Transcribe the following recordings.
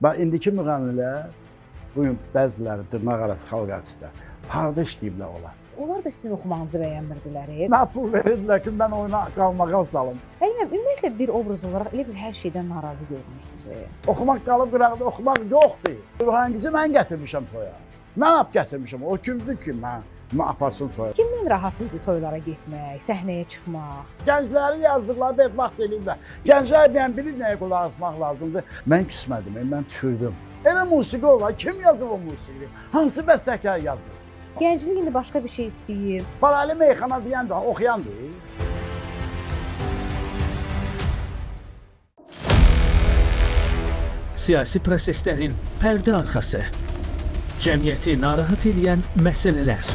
Bax, indiki müğənnilər, bugün bəziləri dırnaq arası xalq artistlər, harada işləyiblər onlar? Onlar da sizin oxumağınızı bəyənmirdilər. Nə pul verirdilər ki, mən oyuna qalmaqal salım. Əli müəllim, ümumiyyətlə bir obraz olaraq elə bir hər şeydən narazı görünürsünüz. Oxumaq qalıb qıraqda, oxumaq yoxdur. Ruhangizi mən gətirmişəm toya. Mən ap gətirmişəm. O kimdir ki, mən aparsın toya. Kimdən rahat idi toylara getmək, səhnəyə çıxmaq? Gəncləri yazdıqlar, bədbaxt eləyiblər. Gənclər mən bilir nəyə qulaq asmaq lazımdır. Mən küsmədim, mən tüyürdüm. Elə musiqi olar, kim yazıb o musiqini? Hansı bəstəkar yazıb? Gənclik indi başqa bir şey istəyir. Parali meyxana deyən də oxuyandır. Siyasi proseslərin pərdə arxası, cəmiyyəti narahat eləyən məsələlər,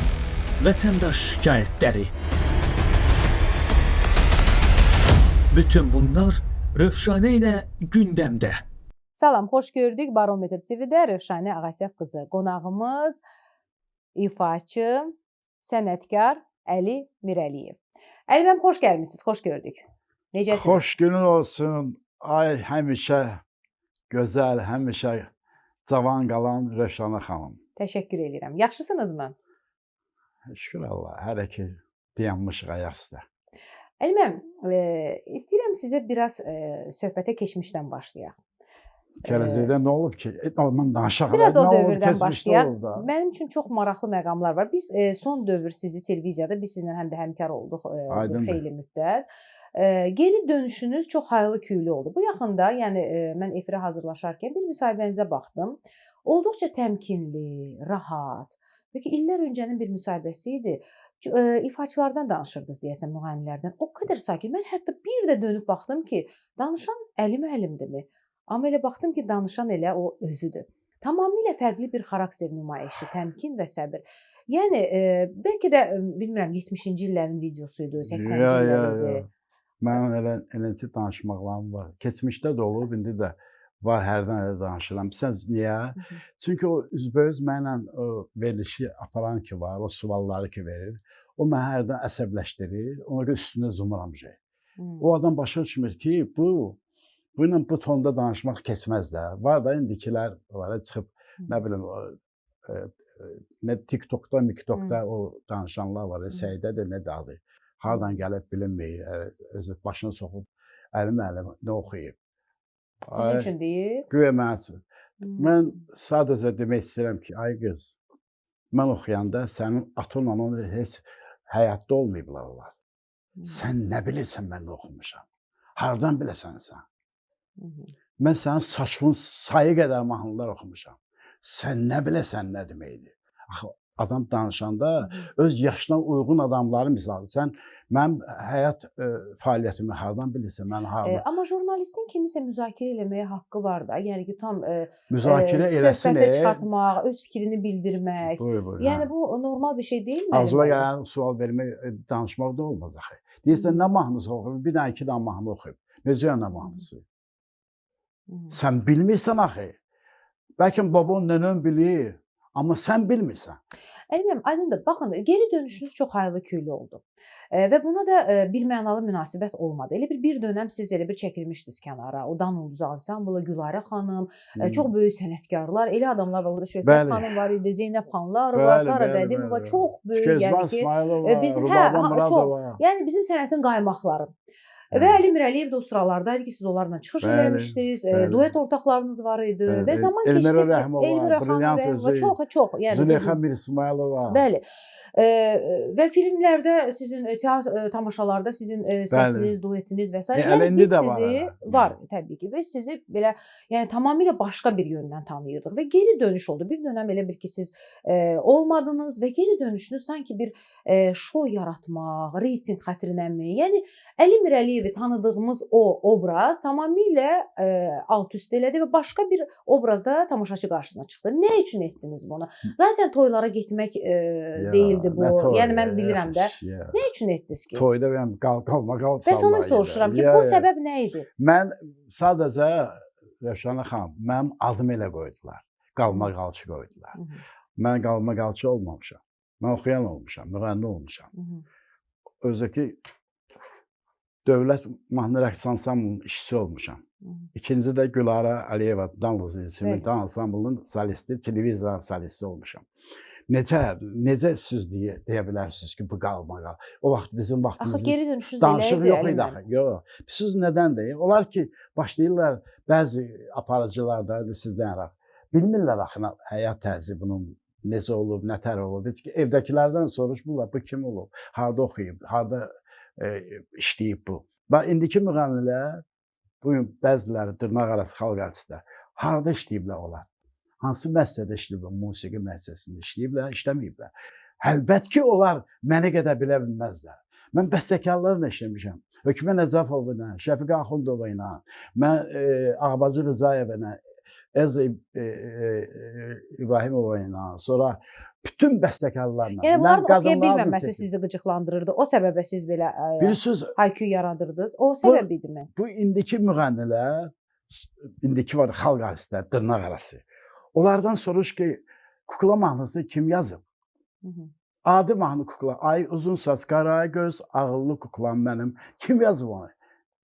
vətəndaş şikayətləri. Bütün bunlar Rövşanə ilə gündəmdə. Salam, xoş gördük. Barometr TV-də Rövşanə Ağasəf qızı. Qonağımız ifaçı, sənətkar Əli Mirəliyev. Əli müəllim, xoş gəlmisiniz, xoş gördük. Necəsiniz? Xoş günün olsun. Ay, həmişə gözəl, həmişə cavan qalan Rövşanə xanım. Təşəkkür edirəm. Yaxşısınızmı? Şükür Allah, hələ ki dayanmışıq ayaq üstə. Əli müəllim, istəyirəm sizə biraz söhbətə keçmişdən başlayaq. Gələcəkdə nə olub ki? Ondan danışaq. Biraz o dövrdən başlayaq. Mənim üçün çox maraqlı məqamlar var. Biz son dövr sizi televiziyada, biz sizinlə həm də həmkar olduq bir xeyli müddət. Geri dönüşünüz çox haylı küylü oldu. Bu yaxında, yəni mən efirə hazırlaşarkən bir müsahibənizə baxdım. Olduqca təmkinli, rahat. Peki illər öncənin bir müsahibəsi idi. İfaçılardan danışırdınız deyəsən, müğənnilərdən. O qədər sakit. Mən hətta bir də dönüb baxdım ki, danışan Əli müəllimdirmi? Amma elə baxdım ki, danışan elə o özüdür. Tamamilə fərqli bir xarakter nümayişi, təmkin və səbir. Yəni, bəlkə də, bilmirəm, 70-ci illərin videosu idi, 80-ci illər idi. Mənim elə danışmaqlarım var. Keçmişdə də olub, indi də var, hərdən elə danışıram. Sən niyə? Çünki o üzbəüz mənlə o verilişi aparan ki var, o sualları ki verir, o mənə hərdən əsəbləşdirir, ona görə üstündə zumuram şey. O adam başa düşmür ki, bu ilə bu tonda danışmaq keçməz də. Var da indikilər var, çıxıb, nə bilim, nə TikTokda, MikTokda o danışanlar var, Səidə də nə də adı. Hardan gəlib bilinmir, özü başını soxub, əlim əlim nə oxuyub. Sizin üçün deyib? Güya mən üçün. Mən sadəcə demək istəyirəm ki, ay qız, mən oxuyanda sənin atın anın heç həyatda olmayıblar onlar. Sən nə bilirsən mən nə oxumuşam? Hardan biləsən sən? Mən sənin saçının sayı qədər mahnılar oxumuşam. Sən nə biləsən nə deməkdir? Axı, adam danışanda öz yaşına uyğun adamları misal. Sən mənim həyat fəaliyyətimi hardan bilirsən? Mən hardan? Amma jurnalistin kimisə müzakirə eləməyə haqqı var da. Yəni ki, tam müzakirə eləsin, söhbətə çıxartmaq, öz fikrini bildirmək. Buyur, buyur, yəni bu normal bir şey deyilmi? Arzula gələn sual vermək, danışmaq da olmaz axı. Deyirsən, nə mahnısı oxuyub? Bir dənə, iki dənə mahnı oxuyub. Necə nə mahnısı? Sən bilmirsən axı. Bəlkə babon, nənən bilir, amma sən bilmirsən. Əli müəllim, aydındır. Baxın, geri dönüşünüz çox haylı küylü oldu. Və buna da bir mənalı münasibət olmadı. Elə bir dönəm siz elə bir çəkilmişdiniz kənara. O Dan Ulduzu ansamblı, Gülarə xanım, çox böyük sənətkarlar, elə adamlar var. Burada Şöhrət xanım var idi, Zeynəb xanlar var, Sara Qədimova, çox böyük. Kezban İsmayılova, Rubaba Muradova. Yəni bizim sənətin qaymaqları. Və Əli Mirəliyev də o sıralarda idi ki, siz onlarla çıxış eləmişdiniz, duet ortaqlarınız var idi və zaman keçdi. Elmira Rəhimova, Brilliant özü, çox, Züleyxa Mirismayılova. Bəli. Və filmlərdə sizin, tamaşalarda sizin səsiniz, duetiniz və s. Yəni indi də var. Var, təbii ki. Və sizi belə, yəni tamamilə başqa bir yöndən tanıyırdıq və geri dönüş oldu. Bir dönəm elə bil ki, siz olmadınız və geri dönüşünüz sanki bir şou yaratmaq, reyting xətrinəmi? Yəni Əli Mirəliyevi tanıdığımız o obraz tamamilə alt-üst elədi və başqa bir obrazda tamaşaçı qarşısına çıxdı. Nə üçün etdiniz bunu? Zaten toylara getmək deyildi bu. Yəni mən bilirəm də. Nə üçün etdiniz ki? Toyda mən qalma-qal salmağa. Bəs onu soruşuram ki, bu səbəb nə idi? Mən sadəcə Rövşanə xanım, mənim adımı elə qoydular. Qalma-qalçı qoydular. Mən qalma-qalçı olmamışam. Mən oxuyan olmuşam, müğənni olmuşam. Özü ki, Dövlət Mahnı Rəqs Ansamblının işçisi olmuşam. İkinci də Gülara Əliyeva Danlos instrumental ansamblının solisti, televiziyanın solisti olmuşam. Necə siz deyə bilərsiniz ki, bu qalmaqa? O vaxt bizim vaxtımızda geri dönüşünüz danışıq yox idi axı. Yox. Siz nədən deyir? Onlar ki, başlayırlar bəzi aparıcılar da sizdən araq. Bilmirlər axı həyat tərzi bunun necə olub, nə tər olub. Heç ki, evdəkilərdən soruşmurlar, bu kim olub, harda oxuyub, harda işləyib bu. Bax indiki müğənnilər, bu gün bəziləri dırnaq arası xalq artistlər, harda işləyiblər onlar? Hansı müəssisədə işləyiblər? Musiqi müəssisəsində işləyiblər, işləməyiblər. Əlbət ki, onlar mənə qədər bilə bilməzlər. Mən bəstəkarlarla işləmişəm. Hökmə Nəcəfov ilə, Şəfiqə Axundova ilə, mən Ağabacı Rızayev ilə, Elza İbrahimova ilə, sonra bütün bəstəkarlarla. Yəni bunların oxuya bilməməsi sizi qıcıqlandırırdı. O səbəbə siz belə Bilirsiniz, IQ yaradırdınız. O səbəb idimi? Bu indiki müğənnilər, indiki var xalq artistlər, dırnaq arası. Onlardan soruş ki, kukla mahnısı kim yazıb? Hı -hı. Adi mahnı kukla. Ay uzun saç, qara göz, ağıllı kuklam mənim. Kim yazıb onu?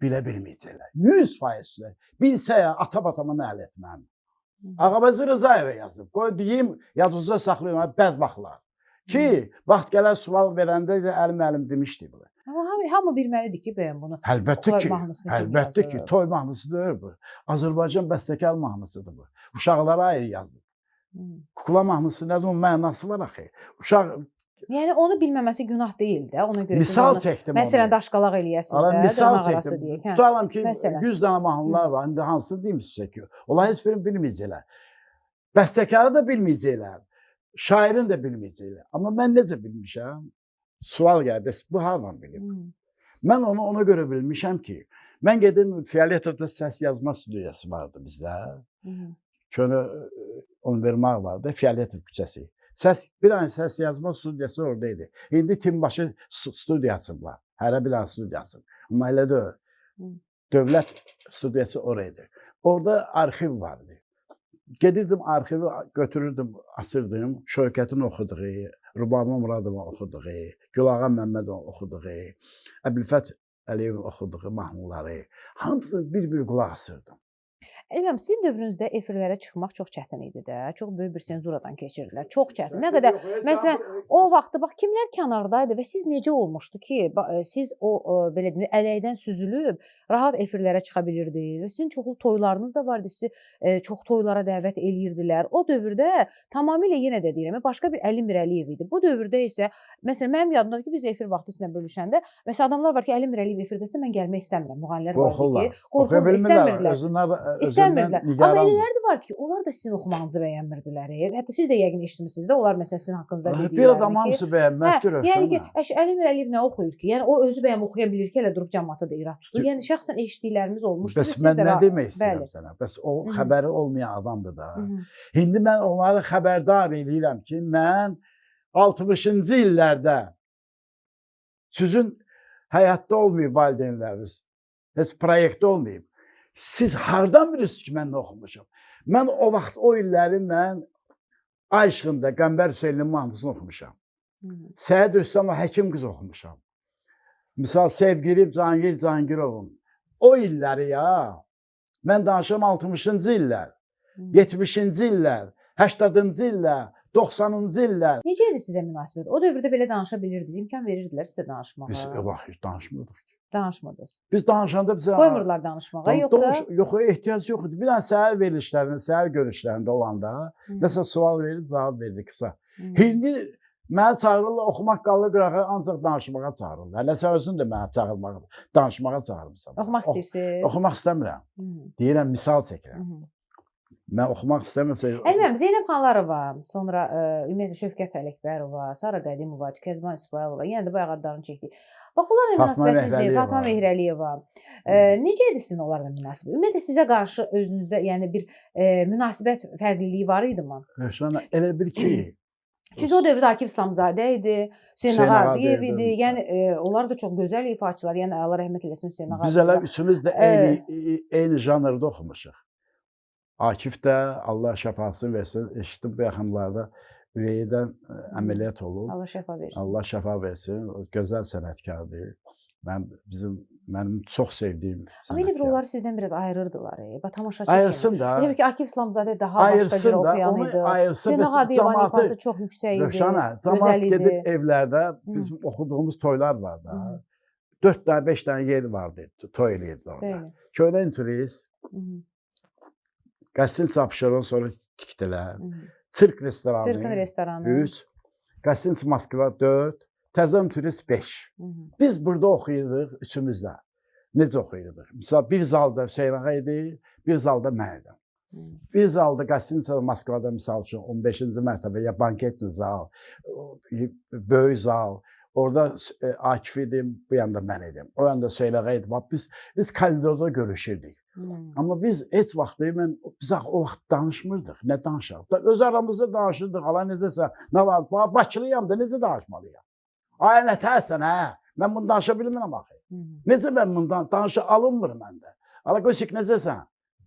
Bilə bilməyəcəklər. 100% bilsə ya, ata-batama nəl etməm. Ağabacı Rızayeva yazıb. Qoy deyim, yadınızda saxlayın, bədbaxtlar. Ki, vaxt gələr sual verəndə də əlim demişdi bunu. Amma hamı bilməlidir ki, bəyəm bunu. Əlbəttə ki, əlbəttə ki, toy mahnısı deyil bu. Azərbaycan bəstəkar mahnısıdır bu. Uşaqlara ayrı yazıb. Kukla mahnısı nədir? Onun mənası var axı. Uşaq Yəni onu bilməməsi günah deyil də. Ona görə misal onu, çəkdim məsələn onu. Daşqalaq eləyəsiniz də, misal çəkdim. Deyək, hə. Tutalım ki, məsələn. 100 dənə mahnılar var. İndi hansını deyim sizə ki? Onlar heç birini bilməyəcəklər. Bəstəkarı da bilməyəcəklər. Şairin də bilməyəcəklər. Amma mən necə bilmişəm? Sual gəlir, bəs bu hardan bilib? Mən onu ona görə bilmişəm ki, mən gedim Fioletovda səs yazma studiyası vardı bizdə. Könə Onvermaq vardı, Fioletov küçəsi. Bir dənə səs yazma studiyası orada idi. İndi Timbaşı studiya açıblar. Hərə bir dənə studiya açıb. Amma elə deyil. Dövlət studiyası oraydı. Orada arxiv vardı. Gedirdim arxivi götürürdüm, açırdım. Şövkətin oxuduğu, Rubabə Muradovun oxuduğu, Gülağa Məmmədovun oxuduğu, Əbülfət Əliyevin oxuduğu mahnıları hamısını bir-bir qulaq asırdım. Elməm, sizin dövrünüzdə efirlərə çıxmaq çox çətin idi də. Çox böyük bir senzuradan keçirdilər. Çox çətin. Nə qədər məsələn o vaxtı bax kimlər kənardaydı və siz necə olmuşdu ki, siz o belə deyim, ələkdən süzülüb rahat efirlərə çıxa bilirdiniz və sizin çoxlu toylarınız da vardı. Sizi çox toylara dəvət eləyirdilər. O dövrdə tamamilə yenə də deyirəm, başqa bir Əli Mirəliyev idi. Bu dövrdə isə məsələn mənim yadımdadır ki, biz efir vaxtı sizinlə bölüşəndə məsələn adamlar var ki, Əli Mirəliyev efirdəsə mən gəlmək istəmirəm. Müğənnilər var ki, qorxurlar, istəmirdilər. İstəmirdilər. Amma elələri də var ki, onlar da sizin oxumağınızı bəyənmirdilər. Hətta siz də yəqin eşitmisiniz də, onlar məsələn sizin haqqınızda dediklərini. Bir adam hamısı bəyənməz ki, Rövşən. Yəni ki, Əli Mirəliyev nə oxuyur ki? Yəni o özü bəyəm oxuya bilir ki, elə durub cəmaata da irad tutur. Yəni şəxsən eşitdiklərimiz olmuşdur. Bəs mən nə demək istəyirəm sənə? Bəs o xəbəri olmayan adamdır da. İndi mən onları xəbərdar eləyirəm ki, mən 60-cı illərdə sizin həyatda olmayıb valideynləriniz, heç proyektdə olmayıb. Siz hardan bilirsiniz ki, mən nə oxumuşam? Mən o vaxt, o illəri mən Ay işığında Qəmbər Hüseynlinin mahnısını oxumuşam. Səid Rüstəmov Həkim qız oxumuşam. Misal Sevgilim Cahangir Cahangirovun. O illəri ya, mən danışıram 60-cı illər, 70-ci illər, 80-cı illər, 90-cı illər. Necə idi sizə münasibət? O dövrdə belə danışa bilirdiniz, imkan verirdilər sizə danışmağa? Biz o vaxt danışmırdıq. Danışmadınız. Biz danışanda bizə qoymurdular danışmağa, yoxsa yox, ehtiyac yox idi. Bir dənə səhər verilişlərində, səhər görüşlərində olanda nəsə sual verir, cavab verir qısa. İndi məni çağırırlar, oxumaq qalır qırağa, ancaq danışmağa çağırırlar. Hələ sən özün də məni çağırmağa, danışmağa çağırmısan. Oxumaq istəyirsiniz? Oxumaq istəmirəm. Deyirəm, misal çəkirəm. Mən oxumaq istəməsə... Əlməm, Zeynəb Xanlarova, sonra ümumiyyətlə Şövkət Ələkbərova, Sara Qədimova, Tükəzban İsmayılova, yenə də bayaq adlarını çəkdik. Bax, onlarla münasibətiniz deyil, Fatma Mehrəliyeva. Necə idi sizin onlarla münasibət? Ümumiyyətlə sizə qarşı özünüzdə yəni bir münasibət fərqliliyi var idi mı? Rövşən, elə bil ki... Çünki o dövrdə Akif İslamzadə idi, Hüseyn Ağadıyev idi. Yəni onlar da çox gözəl ifaçılar. Yəni Allah rəhmət eləsin Hüseyn Ağadıyev. Biz elə üçümüz də eyni janrda oxumuşuq. Akif də Allah şəfasını versin. Eşitdim bu yaxınlarda ürəyidən əməliyyat olub. Allah şəfa versin. Allah şəfa versin. O gözəl sənətkardır. Mənim çox sevdiyim Amma elə bir sənətkar. onları sizdən biraz ayırırdılar. Bax tamaşaçı Ayırsın kimi. da. Elə bil ki, Akif İslamzadə daha başqa cür Ayırsın da, oxuyan onu idi. ayırsa Hüseyn bəs Ağadiyeva'nın cəmaatı ifası çox yüksək idi. Rövşənə, cəmaat gözəl idi. gedib evlərdə bizim oxuduğumuz toylar var da. Hı. 4 dənə, 5 dənə yer vardı, toy eləyirdilər orada. Bəli. Köhnə inturist, Hı -hı. Qəsrin Abşeron sonra tikdilər. Hı -hı. Sirk restoranı. Sirkin restoranı. 3, Qəsrin Moskva 4, Təzən turist 5. Hı -hı. Biz burada oxuyurduq üçümüz də. Necə oxuyurduq? Məsəl bir zalda Hüseyn ağa idi, bir zalda mən idim. Hı. Bir zalda Qəsrin Moskvada misal üçün 15-ci mərtəbə ya banketli zal, böyük zal. Orada Akif idim, bu yanda mən idim. O yanda Hüseyn ağa idi. Bax biz koridorda görüşürdük. Hı. Amma biz heç vaxt mən biz axı o vaxt danışmırdıq. Nə danışaq? Öz aramızda danışırdıq. Ala necəsən? Nə var? Bakılıyam da necə danışmalıyam? Ay nətərsən hə? Mən bunu danışa bilmirəm axı. Hı -hı. Necə mən bundan danışa alınmır məndə. Ala Qoşik necəsən?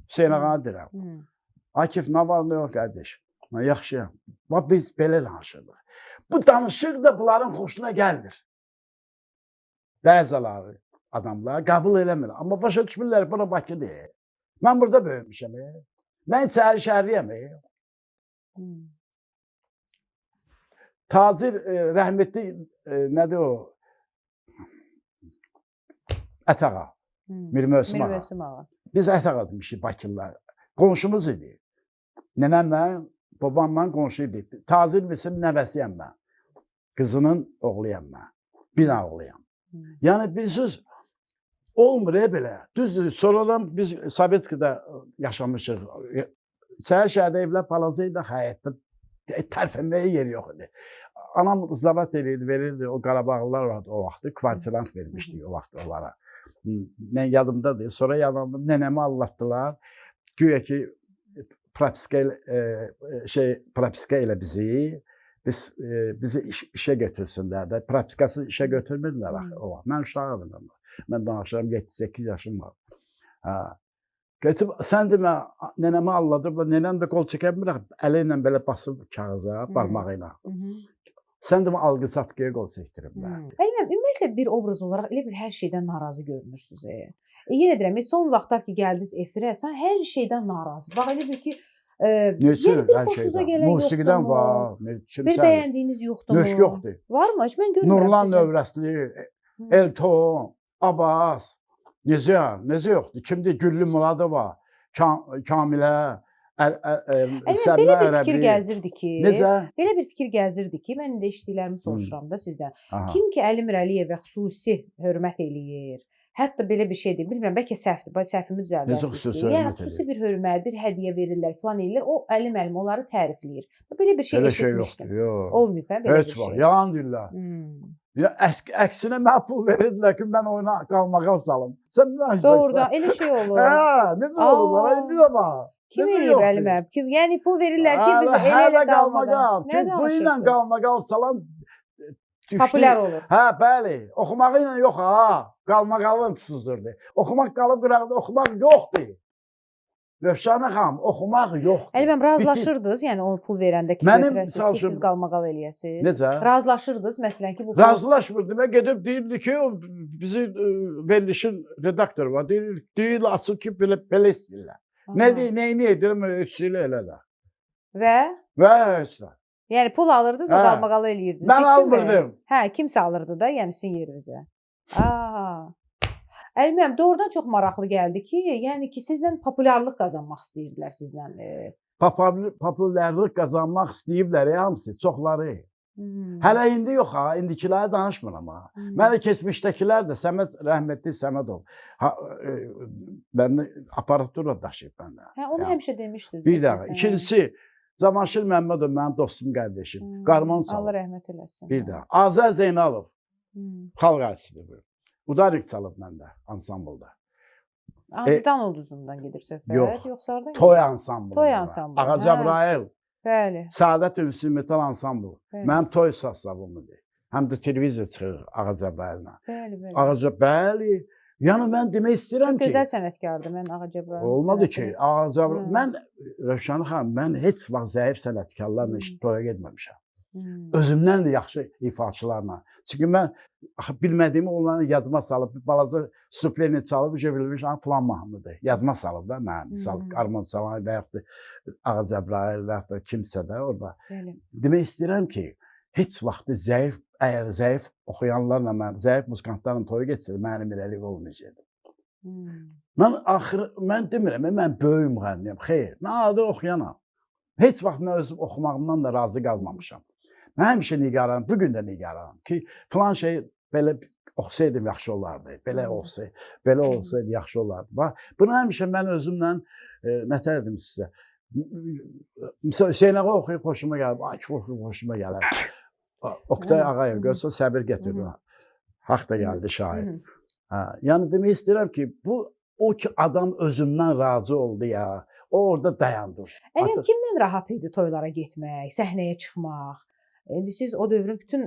Hüseyn ağa deyirəm. Hı. Akif nə var nə yox qardaş? Mən yaxşıyam. Bax biz belə danışırdıq. Bu danışıq da bunların xoşuna gəlmir. Bəziləri adamlar qəbul eləmir. Amma başa düşmürlər bura Bakıdır. Mən burada böyümüşəm. Mən içəri şəhərliyəm. Hı. Tacir rəhmətli nədir o? Ət ağa, Hı. Mir Mövsüm ağa. Mir ağa. Biz ət ağa demişik Bakılılar. Qonşumuz idi. Nənəmlə, babamla qonşu idi. Tacir Misin nəvəsiyəm mən. Qızının oğluyam mən. Bina oğluyam. Hı. Yəni bir söz olmur belə. Düzdür, sonradan biz Sovetskida yaşamışıq. Səhər şəhərdə evlər palazı idi, həyətdə tərpənməyə yeri yox idi. Anam zavat eləyirdi, verirdi, o Qarabağlılar vardı o vaxtı, kvartirant vermişdik o vaxt onlara. Mən yadımdadır. Sonra yalandım, nənəmi allatdılar. Güya ki propiska ilə propiska ilə bizi bizi işə götürsünlər də. Propiskası işə götürmürdülər axı o vaxt. Mən uşaq idim amma. Mən danışıram 7-8 yaşım var. Hə. Götürüb sən demə nənəmi aldadıblar. Nənəm də qol çəkə bilmir axı. Əli ilə belə basıb kağıza barmağı ilə. Hı -hı. Sən demə alqı-satqıya qol çəkdiriblər. Əli müəllim, ümumiyyətlə bir obraz olaraq elə bir hər şeydən narazı görünürsüz. Yenə deyirəm, son vaxtlar ki gəldiniz efirə, sən hər şeydən narazı. Bax elə bir ki, Neçə yəni bir hər xoşunuza şeydən. gələn Musiqidən yoxdurmu? var. Bir Kimsə. bəyəndiyiniz yoxdurmu? Nöşk yoxdur. Varmı? Heç mən görmürəm. Nurlan sizi. Növrəsli, Hı. Elton, Abbas, necə, necə yoxdur? Kimdir? Güllü Muradova, Kamilə, Əli belə Səbinə bir fikir Ərəbli. gəzirdi ki, Necə? belə bir fikir gəzirdi ki, mən indi eşitdiklərimi soruşuram da sizdən. Aha. Kim ki Əli Mirəliyevə xüsusi hörmət eləyir, hətta belə bir şey deyir, bilmirəm, bəlkə səhvdir, bax səhvimi düzəldərsiniz. Necə xüsusi ki, Yəni hörmət xüsusi bir hörmət, bir hədiyyə verirlər, filan eləyirlər. O Əli müəllim onları tərifləyir. Belə bir şey Elə şey eşitmişdim. yoxdur. Yox. Olmayıb hə belə Heç bir vaxt. şey. Yalan deyirlər. Hmm. Ya əksinə mənə pul verirdilər ki, mən oyuna qalmaqal salım. Sən nə danışırsan? Doğrudan elə şey olur. Hə, necə olur? Aa. İndi də bax. Kim necə eləyib yoxdur? Əli müəllim? Kim? Yəni pul verirlər ki, biz Hələ elə hələ elə qalmaqal. qalmadan. Nə Ki, bu ilə danışırsınız? qalmaqal salan düşdü. Populyar olur. Hə, bəli. Oxumağı ilə yox ha. Qalmaqalın tutuzdurdu. Oxumaq qalıb qıraqda, oxumaq yoxdur. Rövşənə xanım, oxumaq yoxdur. Əli müəllim razılaşırdınız, yəni o pul verəndə ki, Mənim, götürəsiniz misal ki, üçün- siz qalmaqal eləyəsiniz. Necə? Razılaşırdınız məsələn ki, bu pul Razılaşmırdı və gedib deyirdi ki, o bizi verilişin redaktoru var. Deyir açıq ki, belə belə istəyirlər. Nə deyir, nə edirəm, istəyirlər elə də. Və Və heç nə. yəni pul alırdınız, o Hə. qalmaqalı eləyirdiniz. Mən Ciddi mi? almırdım. Hə, kimsə alırdı da, yəni sizin yerinizə. Aa. Əli müəllim, doğrudan çox maraqlı gəldi ki, yəni ki, sizlə populyarlıq qazanmaq istəyirdilər sizlə. Populyarlıq qazanmaq istəyiblər hamısı, çoxları. Hmm. Hələ indi yox ha, indikiləri danışmıram ha. Hmm. Mənə keçmişdəkilər də Səməd rəhmətli Səmədov ha, məndə aparatura daşıyıb məndə. Hə, onu Ya. həmişə demişdiniz. Bir də dəqiqə. siz, hə. İkincisi Cavanşir Məmmədov mənim dostum, qardaşım. Hmm. Qarmon Allah çalıb. rəhmət eləsin. Bir hə. də Azər Zeynalov Hmm. xalq artistidir bu. Udarik çalıb məndə ansamblda. Hansı ulduzundan gedir söhbət? Yox. Yoxsa hardan Toy gedir? ansamblı. Toy ansamblı, Ağa hə. Cəbrayıl, Bəli. Səadət instrumental ansambl. Bəli. Mənim toy sostavımdır. Həm də televiziya çıxır Ağa Cəbrayılla. Bəli, bəli. Ağa Cəbrayıl, bəli. Yəni mən demək istəyirəm ki, Gözəl sənətkardır. Mən Ağa Cəbrayıl. olmadı ki, Ağa Cəbrayıl. Hı. Mən Rövşən xanım, mən heç vaxt zəif sənətkarlarla Hı. iş toya getməmişəm. Özümdən də yaxşı ifaçılarla. Çünki mən axı bilmədiyimi onların yadıma salıb, bir balaca supleni çalıb, uje bilmişəm filan mahnıdır. Yadıma salıb da mən, misal qarmon çalan və yaxud da Ağa Cəbrayıl və yaxud da kimsə də orada. Bəli. Demək istəyirəm ki, heç vaxt zəif, əgər zəif oxuyanlarla mən, zəif muzikantlarla toyu getsəydi, mənim irəlik olmayacaqdı. Mən axır mən demirəm, mən böyük müğənniyəm. Xeyr, mən adi oxuyanam. Heç vaxt mən özüm oxumağımdan da razı qalmamışam. Mən həmişə nigaranam, bu gün də nigaranam ki, filan şey belə oxusaydım yaxşı olardı. Belə olsaydı, belə olsaydı yaxşı olardı. Bax, bunu həmişə mən özümlə nətər dedim sizə. Məsələn, Hüseyn ağa oxuyub xoşuma gəlib, Akif oxuyub xoşuma gələr. Oqtay Ağayev görsə səbir gətirdi. Haqq da gəldi şair. Hə, yəni demək istəyirəm ki, bu o ki adam özündən razı oldu ya, o orada dayandı. Əgər kimlə rahat idi toylara getmək, səhnəyə çıxmaq? İndi siz o dövrün bütün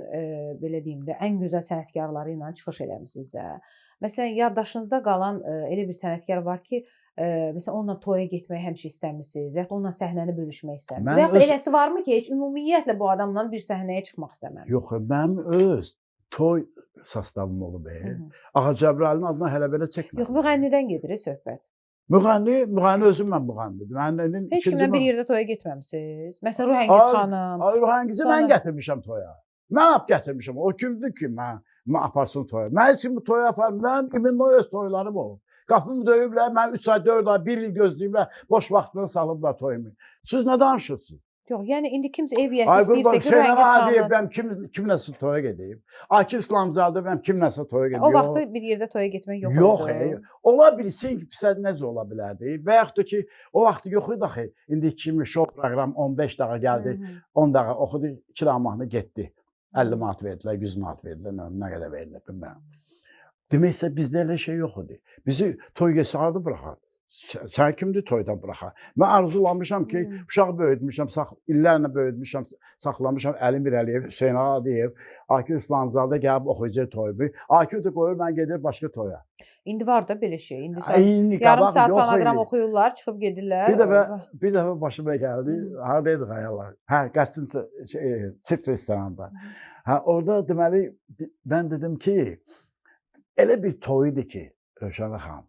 belə deyim də ən gözəl sənətkarları ilə çıxış eləmisiniz də. Məsələn, yaddaşınızda qalan elə bir sənətkar var ki, məsələn onunla toya getməyi həmişə istəmisiniz və yaxud onunla səhnəni bölüşmək istəmisiniz. Və yaxud eləsi varmı ki, heç ümumiyyətlə bu adamla bir səhnəyə çıxmaq istəməmisiniz? Yox, mənim öz toy sastavım olub. Ağa Cəbrayılın adına hələ belə çəkmədim. Yox, müğənnidən gedir söhbət. Müğənni özüm mən müğənnidir. Müğənninin heç kimlə bir yerdə toya getməmisiniz? Məsələn, Ruhəngiz xanım. Ay, Ruhəngizi mən gətirmişəm toya. Mən ap gətirmişəm. O kimdir ki, mən aparsın toya? Mən heç kimi toya aparmıram. Mənim iminlə öz toylarım olub. Qapımı döyüblər, mən 3 ay, 4 ay, 1 il gözləyiblər, boş vaxtını salıblar toyumu. Siz nə danışırsınız? Yox, yəni indi kimsə ev yiyəsi istəyibsə ki, Ruhəngiz xanım. Mən kimləsə toya gedeyim. Akif İslamzadə mən kimləsə toya gedeyim. O vaxtı bir yerdə toya getmək yox oldu. Yox, ola bilsin ki, pisə necə ola bilərdi? Və yaxud da ki, o vaxtı yox idi axı. İndi kimi şou proqram 15 dəqiqə gəldi, 10 dəqiqə oxudu, 2 dəqiqə mahnı getdi. 50 manat verdilər, 100 manat verdilər, nə qədər verdilər, bilmirəm. Deməksə bizdə elə şey yox idi. Bizi toy gecəsi harda buraxar? Sən kimdir toydan buraxar? Mən arzulamışam ki, uşaq böyütmüşəm, illərlə böyütmüşəm, saxlamışam Əlim Əliyev, Hüseyn Ağayev, Akif İslamzadə gəlib oxuyacaq toyu. Akif də qoyur, mən gedir başqa toya. İndi var da belə şey. İndi sən yarım saat fonoqram oxuyurlar, çıxıb gedirlər. Bir dəfə başıma gəldi, haradaydıq ayaqlar? Hə, Qəsrin Sirk restoranında. Hə, orada deməli, mən dedim ki, elə bir toy idi ki, Rövşənə xanım,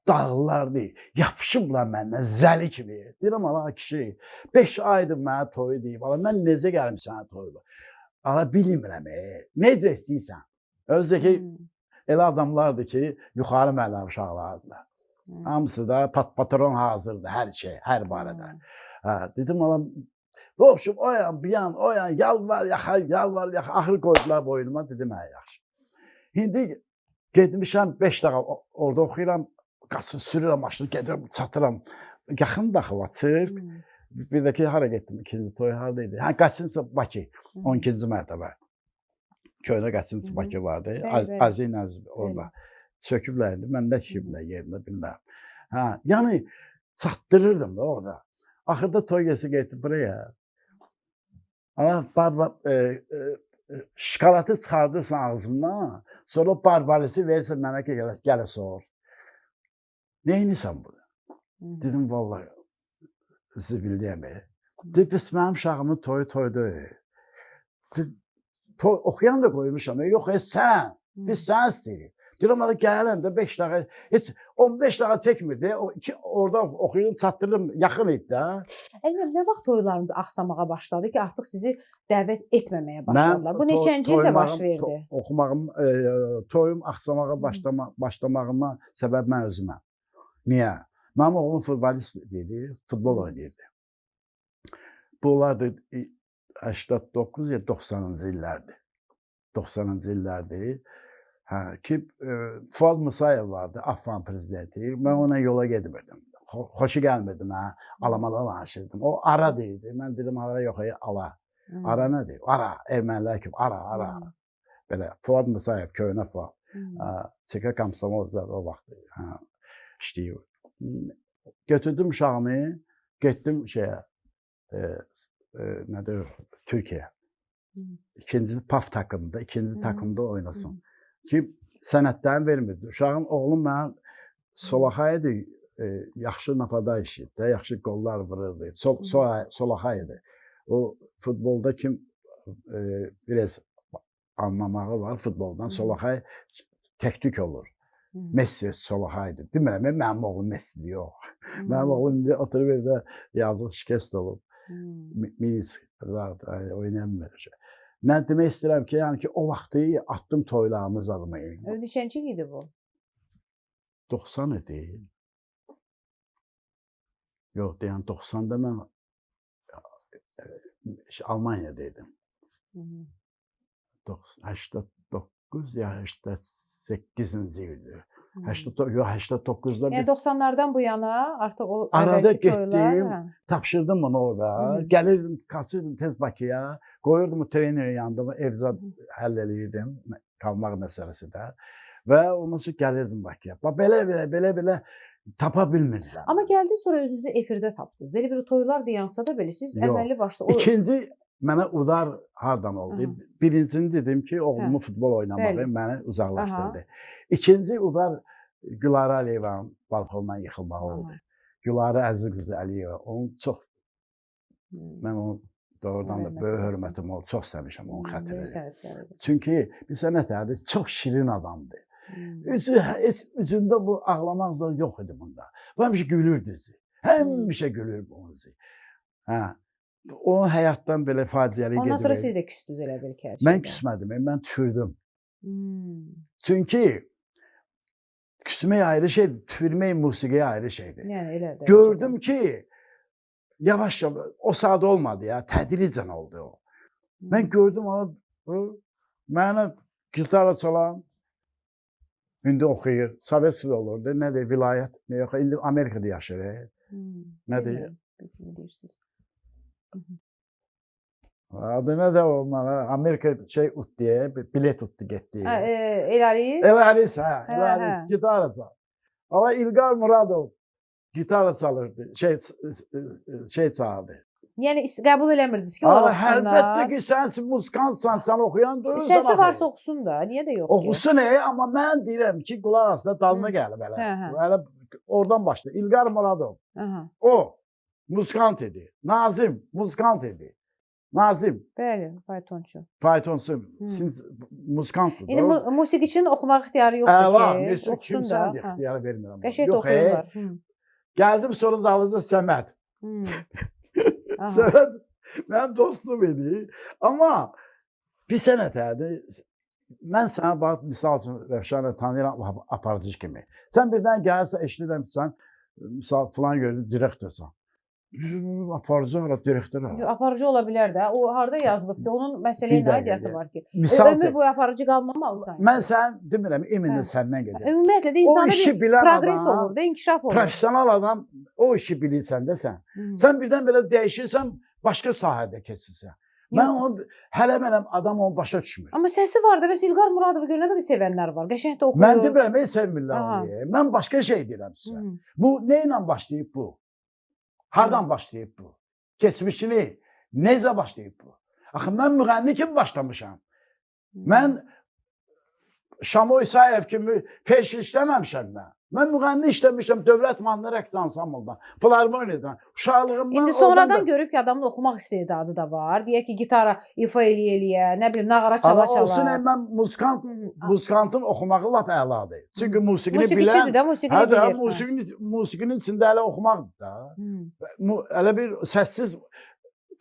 dağlardı, yapışıblar məndən zəli kimi. Deyirəm, ala kişi, 5 aydır mənə toyu deyib, ala mən necə gəlim sənə toyu? Ala bilmirəm, necə istəyirsən? Özü ki, elə adamlardır ki, yuxarı məhəllə uşaqlardılar. Hamısı da patron hazırdır, hər şey, hər barədə. Hə, dedim, ala, qoşum, o yan, bir yan, o yan, yalvar, yaxa, yalvar, yaxa, axır qoydular boynuma, dedim, hə, yaxşı. İndi getmişəm, 5 dəqiqə orada oxuyuram, qaçın, sürürəm maşını, gedirəm, çatıram. Yaxın da axı var, sirk. Bir də ki, hara getdim, ikinci toy harada idi? Hə, Qaçınsa Bakı, 12-ci mərtəbə. Köhnə Qaçınsa Bakı vardı. Azi ilə orada. Söküblər indi, mən nə tikiblər yerində, bilmərəm. Hə, yəni çatdırırdım da orada. Axırda toy gecəsi getdi buraya. Ana, şokolatı çıxardırsan ağzımdan, sonra barbarisi verirsən mənə ki, gələ sor. Neynirsən bunu? Dedim, vallahi, zibilliyəm. Deyir, bəs mənim uşağımın toyu toydu. Oxuyan da qoymuşam. Yox, sən, biz sən istəyirik. Deyirəm, hadi gələm də 5 dəqiqə, heç 15 dəqiqə çəkmirdi. Orada oxuyurdum, çatdırdım, yaxın idi də. Əlbəttə, nə vaxt toylarınız axsamağa başladı ki, artıq sizi dəvət etməməyə başladılar? Bu neçənci ildə baş verdi? Oxumağım, toyum axsamağa başlamağıma səbəb mən özüməm. Niyə? Mənim oğlum futbolist idi, futbol oynayırdı. Bunlar da 89 ya 90-cı illərdir. 90-cı illərdir. Hə, ki, Fuad Musayev vardı, Afan prezidenti. Mən ona yola getmirdim. Xoşu gəlmirdi mənə, alamala danışırdım. O ara deyirdi. Mən dedim, ara yox, ala. Ara nədir? Ara, ermənilər kimi, ara, ara. Belə, Fuad Musayev, köhnə Fuad. CK Komsomol o vaxt işləyir. Götürdüm uşağımı, getdim şeyə, nədir, Türkiyəyə. İkinci PAF takımda, ikinci takımda oynasın. Ki, sənədlərini vermirdi. Uşağım, oğlum mənə solaxa idi, yaxşı napada işləyirdi, yaxşı qollar vururdu. Solaxa idi. O futbolda kim biraz anlamağı var futboldan. Solaxay təktik olur. Messi solaxaydır. Demirəm, mənim oğlum Messi yox. Mənim oğlum indi oturub evdə yazıq şikəst olub. Minsk oynamır. Mən demək istəyirəm ki, yəni ki, o vaxtı atdım toylarımız adımı. Neçənci il idi bu? 90 idi. Yox, deyən 90-da mən Almaniyada idim. 89 ya 88-ci ildir. 89-da Yəni 90-lardan bu yana artıq o arada getdim, tapşırdım onu orada. Gəlirdim, qaçırdım tez Bakıya, qoyurdum o trenerin yanında, ev zad həll eləyirdim, qalmaq məsələsi də. Və ondan sonra gəlirdim Bakıya. Bax belə tapa bilmirdilər. Amma gəldi sonra özünüzü efirdə tapdınız. Elə bir toylar dayansa da belə siz əməlli başlı o İkinci mənə udar hardan oldu? Aha. Birincisini dedim ki, oğlumu futbol oynamağı məni uzaqlaşdırdı. Aha. İkinci udar Gülarə Əliyevanın balkondan yıxılmağı oldu. Gülarə Əziz qızı Əliyeva. Onun çox mən onu doğrudan da böyük hörmətim oldu. Çox sevmişəm onun xətrini. Çünki bilirsən nətərdir? Çox şirin adamdır. Üzü, heç üzündə bu ağlamaq zad yox idi bunda. Bu həmişə gülürdü üzü. Həmişə gülür bu üzü. Hə. O həyatdan belə faciəli gedir. Ondan sonra siz də küstünüz elə bil ki, hər şeydə. Mən küsmədim, mən tüfürdüm. Çünki küsmək ayrı şeydir, tüfürmək musiqiyə ayrı şeydir. Yəni elə də. Gördüm ki, yavaş yavaş, o saat olmadı ya, tədricən oldu o. Mən gördüm onu, mənə gitara çalan indi oxuyur, Sovet olurdu, nədir, vilayət, nə yox, indi Amerikada yaşayır. Nədir? Kimi deyirsiniz? Adı nə də o mənə Amerika şey utdu, bilet utdu getdi. Hə, Elaris? Elaris, hə, Elaris, gitara çal. Amma İlqar Muradov gitara çalırdı, şey çalırdı. Yəni qəbul eləmirdiniz ki, onlar oxusunlar. Əlbəttə ki, sən muzikantsan, sən oxuyan deyilsən. Səsi varsa oxusun da, niyə də yox ki? Oxusun, amma mən deyirəm ki, qulaq asında dalına gəlib elə. Elə oradan başlayır. İlqar Muradov. O muzikant idi. Nazim muzikant idi. Nazim. Bəli, faytonçu. Faytonçu, muzikantdır. İndi musiqiçinin oxumaq ixtiyarı yoxdur ki, oxusun da. Kimsən ixtiyarı vermirəm. Qəşəng də oxuyurlar. Gəldim sonra dalınca Səməd. Səməd mənim dostum idi. Amma bir sənətərdir. Mən sənə bax, misal üçün Rövşənə tanıyıram aparıcı kimi. Sən birdən gəlirsən, eşidirəm ki, sən misal filan yerdə direktorsan. Aparıcı hara, direktor hara? Aparıcı ola bilər də. O harda yazılıb ki, onun məsələyə nə aidiyyatı var ki? Ömür boyu aparıcı qalmamalısan. Mən sən demirəm, iminlə səndən gedir. Ümumiyyətlə də insanda bir progres olur da, inkişaf olur. Professional adam o işi bilirsən də sən. Sən birdən belə dəyişirsən, başqa sahədə keçirsən. Mən onu, hələ mənəm adam onu başa düşmür. Amma səsi var da, bəs İlqar Muradovu görə nə qədər sevənlər var, qəşəng də oxuyur. Mən demirəm, ey sevmirlər onu. Mən başqa şey deyirəm sizə. Bu, nə ilə başlayıb bu? Hardan başlayıb bu? Keçmişini necə başlayıb bu? Axı, mən müğənni kimi başlamışam. Mən Şamo İsayev kimi feşil işləməmişəm mən. Mən müğənni işləmişəm Dövlət Mahnı Rəqs Ansambldan, Filarmoniyadan, uşaqlığımdan. İndi sonradan görüb ki, adamın oxumaq istedadı da var. Deyək ki, gitara ifa eləyə-eləyə, nə bilim, nağara çala-çala. Olsun, mən muzikantın oxumağı lap əladır. Çünki musiqini bilən... Musiqiçidir də, musiqini bilir. Musiqinin içində hələ oxumaqdır da. Elə bir səssiz...